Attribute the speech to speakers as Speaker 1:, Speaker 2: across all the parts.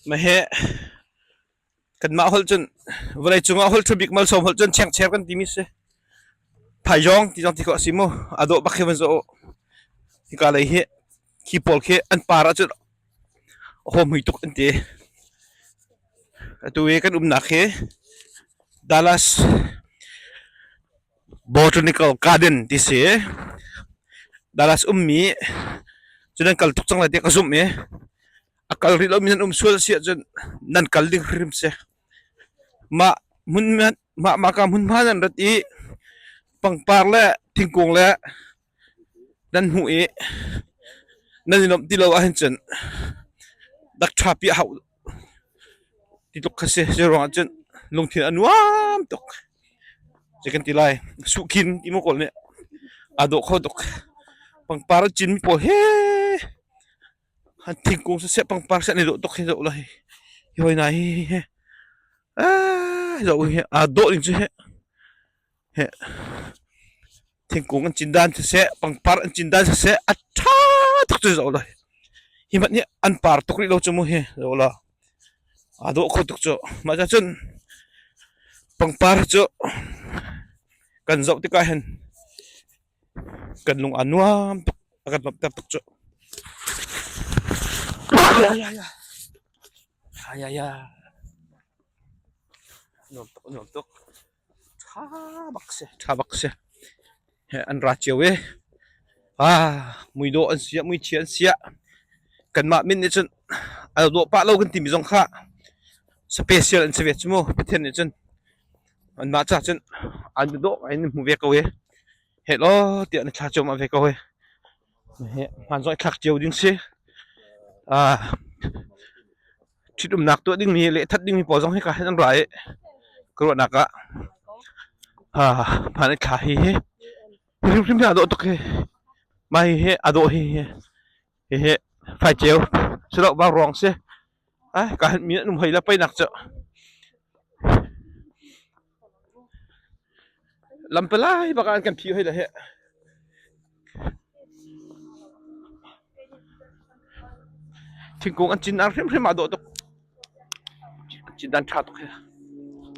Speaker 1: Mahe kanmah holh cun vawleicung ah holh ṭha bik malsawm holh cun chengcher kan timi si. Phaizawng ti zong ti khawh a si mu. A dawh bak hi van zoh u. Hika lei hi khi pawl khi an par ahcun a hawhmui tuk an ti. Atu i kan umnak hi Dallas Botanical Garden ti si. Dallas ummi cu nan kal tuk cang lai tiah ka zumh i a kal rih lomi nan um sual a si ahcun nan kal ding hrim si. Mah hmun mah mah ka hmunhma nan rat i pangpar le thingkung le nan hmuh i nan i lawmh ti lo ahhin cun dak ṭha pi a hauh ti tluk kha si. Cu ruangah cun lungthin a nuam tuk. Zei kan ti lai suhkhin ti maw kawl nih aa dawh kho tuk. Pangpar a cinmi pawl he thingkung siseh pangpar siseh an i dawh tuk hi zoh law hi hawi hna hi hi zoh hi aa dawh ning cu hi. Thingkung an cin dan siseh, pangpar an cin dan siseh a ṭha tuk cu zoh law. Hi hmanh hi an par tuk rih lo cu mu hi zoh law. Aa dawh kho tuk cu. Mah ca cun pangpar cu kan zoh tikah hin kan lung aa nuam tuk, a kan nuamhter tuk cu. Nuam tuk, nuam tuk. Ṭha bak si, ṭha bak si. An ra cio i muidawh an si ah, muichia an si ah kanmah min nih cun a dawh pah lo kan timi zong kha special an si ve cu mu. Pathian nih cun anmah caah cun an dawh ngai in hmu ve ko i heh law tiah na thla cuahmah ve ko i hmaan zong i thlak cio ding si. Ṭhitumnak tuah dingmi le that dingmi pawl zong hika hin an ra i ka ruahnak ah hmaan i thla hi hi hrimhrim hi aa dawh tuk hi. Mah hihi aa dawh hi hihi faiceu si lo vauruang si. Ai ka hin mi an um hoi le peinak cu. Lampalai bak ah an kan phih hoi le hi. Thingkung an cin hrimhrim aa dawh tuk. Cin dan ṭha tuk hi.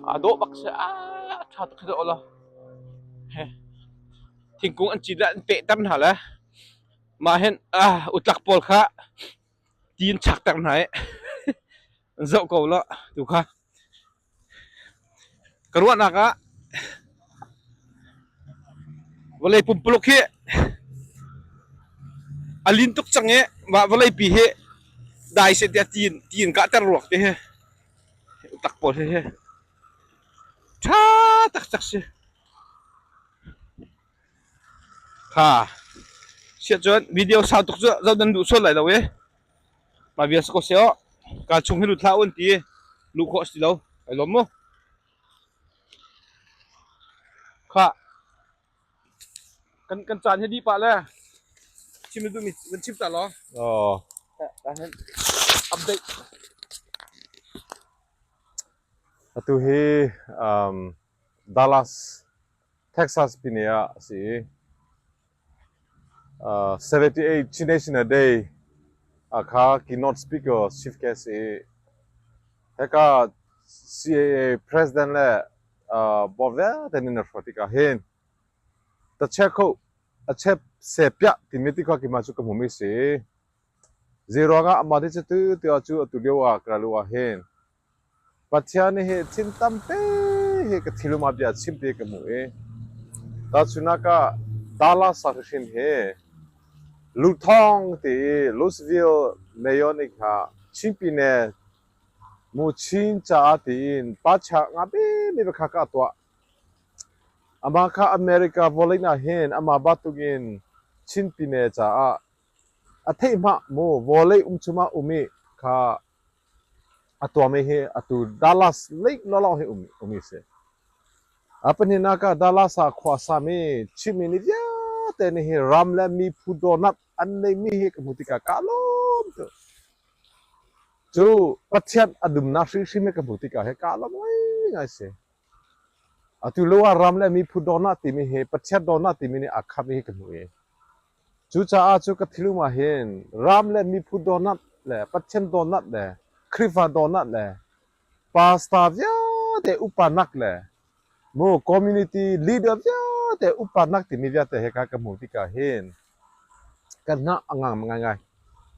Speaker 1: Aa dawh bak si. Aa ṭha tuk hi dawh lo. Thingkung an cin le an pehter hna le mah hin utlak pawl kha ti in chakter hna i zoh ko law tu kha. Ka ruahnak ah vawlei pumpuluk hi a lin tuk cang i mah vawleipi hi dai seh tiah ti in kahter ruak ti hi tak pawl hi hi ṭha taktak si. Kha siah cun video sau tuk cu zoh nan duh sual lai lo i Mah bia si ko seh aw. Kaa chung hi lut hlah u an ti. Luh khawh a si lo. Ai lawm mu. Khah. Kan kan caan hi dih pah le chim na duhmi van chim ta law.
Speaker 2: Oh.
Speaker 1: Update.
Speaker 2: Atu hi Dallas, Texas pine ah a si i 78 Chin National Day kha keynote speaker chief guest i hika CAA president le board vialte nih na hruai tikah hin ta check kho a chep se piah timi ti kha keimah cu ka hmumi si. Zeiruangah amah nih cu tu tiah cu atu lio ah ka lu ah hin Pathian nih hi thil tampi hi ka thilum ah bia chim ti ka hmuh i tahchunhnak ah Dallas ah hrim hi Luthawng ti i Louisville Mayor nih kha Chinpine mu Chin caah tiin pacha nga bimi pakhat kha a tuah. Amah kha America vawlei ah hin amah bantukin Chinpine caah a theih hmah mu vawlei um chungah um i kha A tuahmi hi atu Dallas lei lawlaw hi ummi a si. A pahnihnak ah Dallas ah khua sami Chinmi nih vialte nih hi ram le miphu dawtnak an neihmi hi ka hmuh tikah kaa lawm tuk. Cu Pathian a dumnak hrimhrim hi ka hmuh tikah hi kaa lawm ngaingai si. Atu lio ah ram le miphu dawtnak timi hi Pathian dawtnak timi nih aa khapmi hi ka hmuh i Cucaah cu ka thilum ah hin ram le miphun dawtnak le Pathian dawtnak le Khrihfa dawtnak le pastor vialte upanak le mu community leader vialte upanak timi vialte he ka ka hmuh tikah hin kan hna a ngam ngaingai.